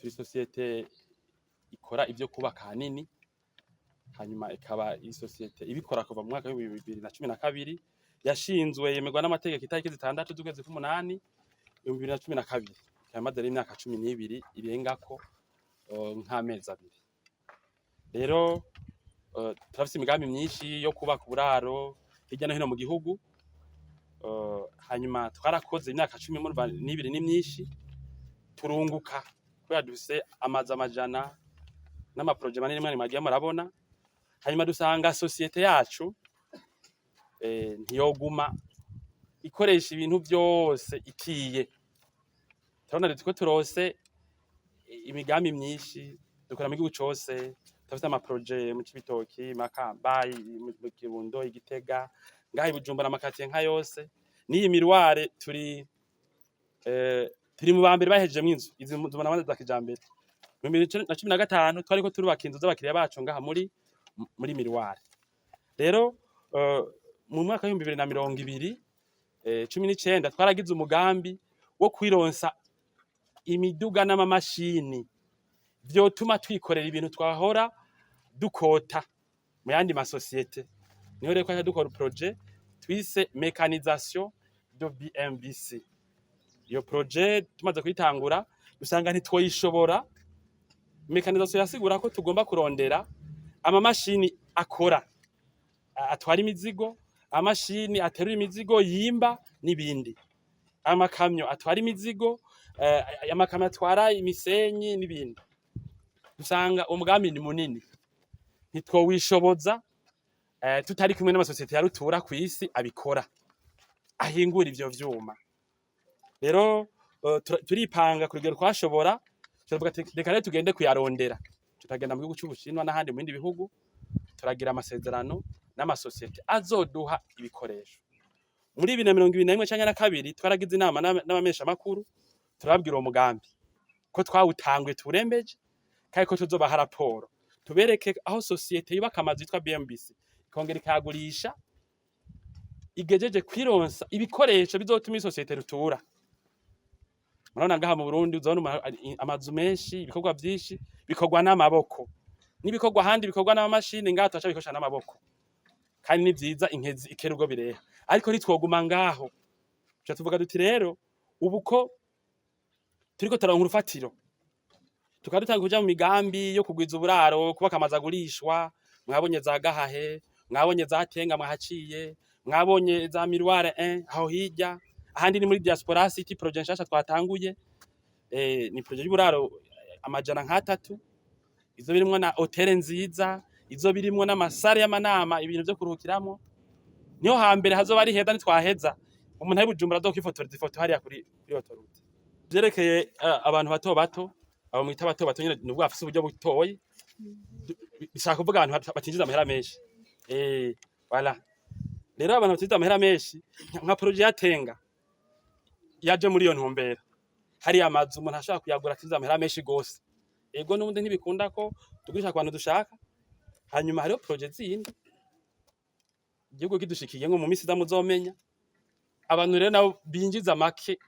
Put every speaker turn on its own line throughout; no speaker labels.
Turi société ikora ivyo kubaka hanini, hanyuma ikaba iyi société ibikora kuva mu mwaka w'2012. Yashinzwe yemerwa n'amategeko itariki 6 z'ukwezi k'umunani 2012, ikaba imaze rero imyaka 12 irengako nk'amezi 2. Rero turafise imigambi myinshi yo kubaka uburaro hirya no hino mu gihugu. Hanyuma twarakoze imyaka 12 ni myinshi, turunguka kubera dufise amazu amajana n'ama projets manini manini mwagiye murabona. Hanyuma dusanga société yacu ntiyoguma ikoresha ibintu vyose ikiye. Turabona rero ko turose imigambi myinshi dukora mu gihugu cose. Turafise ama projets mu Cibitoki, Makamba, mu Kirundo, Igitega, ngaha i Bujumbura, ama quartiers nka yose n'iyi Miroir. Turi mu bambere bahejejemwo inzu izi mubona za kijambere. Mu 2015 twariko turubaka inzu z'abakiriya bacu ngaha muri Miroir. Rero mu mwaka w'2020 19 twaragize umugambi wo kwironsa imiduga n'amamashini vyotuma twikorera ibintu twahora dukota mu yandi ma sociétés. Niho rero twaca dukora projet twise mécanisation de BMBC. Iyo projet tumaze kuyitangura, dusanga ntitwoyishobora. Mécanisation yasigura ko tugomba kurondera amamashini akora atwara imizigo, amashini aterura imizigo, yimba n'ibindi, amakamyo atwara imizigo, amakamyo atwara imisenyi n'ibindi. Dusanga umugambi ni munini, ntitwowishoboza tutari kumwe n'ama sociétés ya rutura kw'isi abikora, ahingura ivyo vyuma. Rero turipanga ku rugero twashobora, turavuga ati reka rero tugende kuyarondera. Turagenda mu gihugu c'Ubushinwa n'ahandi mu bindi bihugu, turagira amasezerano n'ama sociétés azoduha ibikoresho. Muri 2021 canke na kabiri twaragize inama n'abamenyeshamakuru, turababwira uwo mugambi ko twawutanguye, tuwurembeje, kandi ko tuzobaha raporo, tubereke aho société yubaka amazu yitwa BMBC ikongera ikayagurisha igejeje kwironsa ibikoresho bizotuma i société rutura. Murabona ngaha mu Burundi uzabona amazu menshi, ibikorwa vyinshi bikorwa n'amaboko, n'ibikorwa ahandi bikorwa n'amamashini. Ngaha turaca bikoresha n'amaboko, kandi ni vyiza, inkezi ikera ubwo bireha. Ariko ntitwoguma ngaho, tuca tuvuga duti rero ubu ko turiko turaronka urufatiro, tukaba dutanga kuja mu migambi yo kugwiza uburaro, kubaka amazu agurishwa. Mwabonye za Gahahe, mwabonye za Tenga, mwahaciye, mwabonye za Miroir 1 aho hirya. Ahandi ni muri Diaspora City, projet nshasha twatanguye, ni projet y'uburaro 300, izo birimwo na hôtel nziza, izo birimwo n'ama salles y'amanama, ibintu vyo kuruhukiramo. Niho hambere hazoba ari heza. Nitwaheza, umuntu ari Bujumbura azokwifotoreza ifoto hariya kuri autoroute. Vyerekeye abantu bato bato, abo mwita bato bato nyene, nubwo bafise uburyo butoyi, bishaka kuvuga abantu batinjiza amahera menshi. Voilà. Rero abantu batinjiza amahera menshi, nka projet ya Tenga yaje muri iyo ntumbero. Hariya amazu umuntu ashobora kuyagura atinjiza amahera menshi gose. Ego, n'ubundi ntibikunda ko tugurisha ku bantu dushaka. Hanyuma hariho projet zindi igihugu kidushikiye ngo mu misi iza muzomenya. Abantu rero nabo binjiza make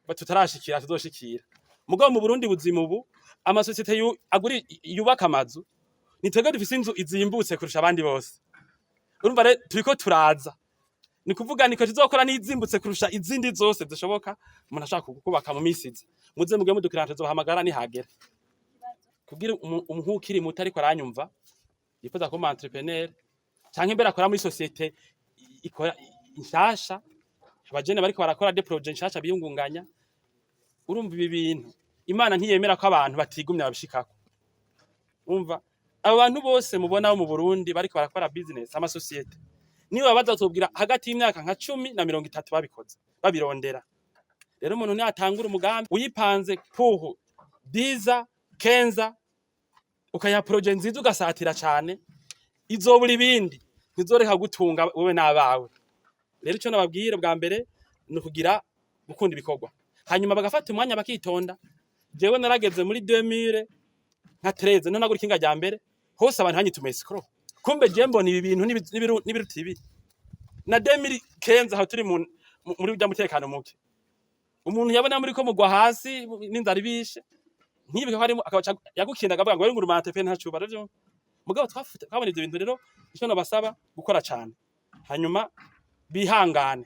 tutarashikira, tuzoshikira. Mugabo mu Burundi buzima ubu, ama sociétés aguri yubaka amazu, ni twebwe dufise inzu izimbutse kurusha abandi bose. Urumva rero turiko turaza, ni kuvuga niko tuzokora n'izimbutse kurusha izindi zose zishoboka umuntu ashaka kubaka mu misi iza. Muze muge mudukirana, tuzobahamagara nihagera. Kugira umuntu ukiri muto ariko aranyumva yifuza kuba entrepreneur canke mbere akora muri société ikora inshasha, abajene bariko barakora des projets nshasha biyungunganya. Urumva ibi bintu Imana ntiyemera ko abantu batigumya babishikako. Umva, abo bantu bose mubona bo mu Burundi bariko barakora business, ama sociétés, niba bazatubwira hagati y'imyaka nka 10 na 30 babikoze babirondera. Rero umuntu natangura umugambi uyipanze pour 10 quinze, ukayiha projet nziza, ugasatira cane, izobura ibindi, ntizoreka gutunga wewe n'abawe. Rero ico nababwira bwa mbere ni ukugira gukunda ibikorwa, hanyuma bagafata umwanya bakitonda. Jewe narageze muri 2000 nka 13 none nagura ikinga rya mbere, hose abantu banyita escroc. Kumbe je mbona ibi bintu n'ibiruta ibi. Na 2015 aho turi muri burya mutekano muke, umuntu yabona muri ko mugwa hasi n'inzara ibishe. Ntibibuke ko harimo akabaca yagukinda, akavuga ngo wewe ngo uri entrepreneur, ntacuba rero. Mugabo twabona ivyo bintu. Rero ico nabasaba, gukora cane, hanyuma bihangane.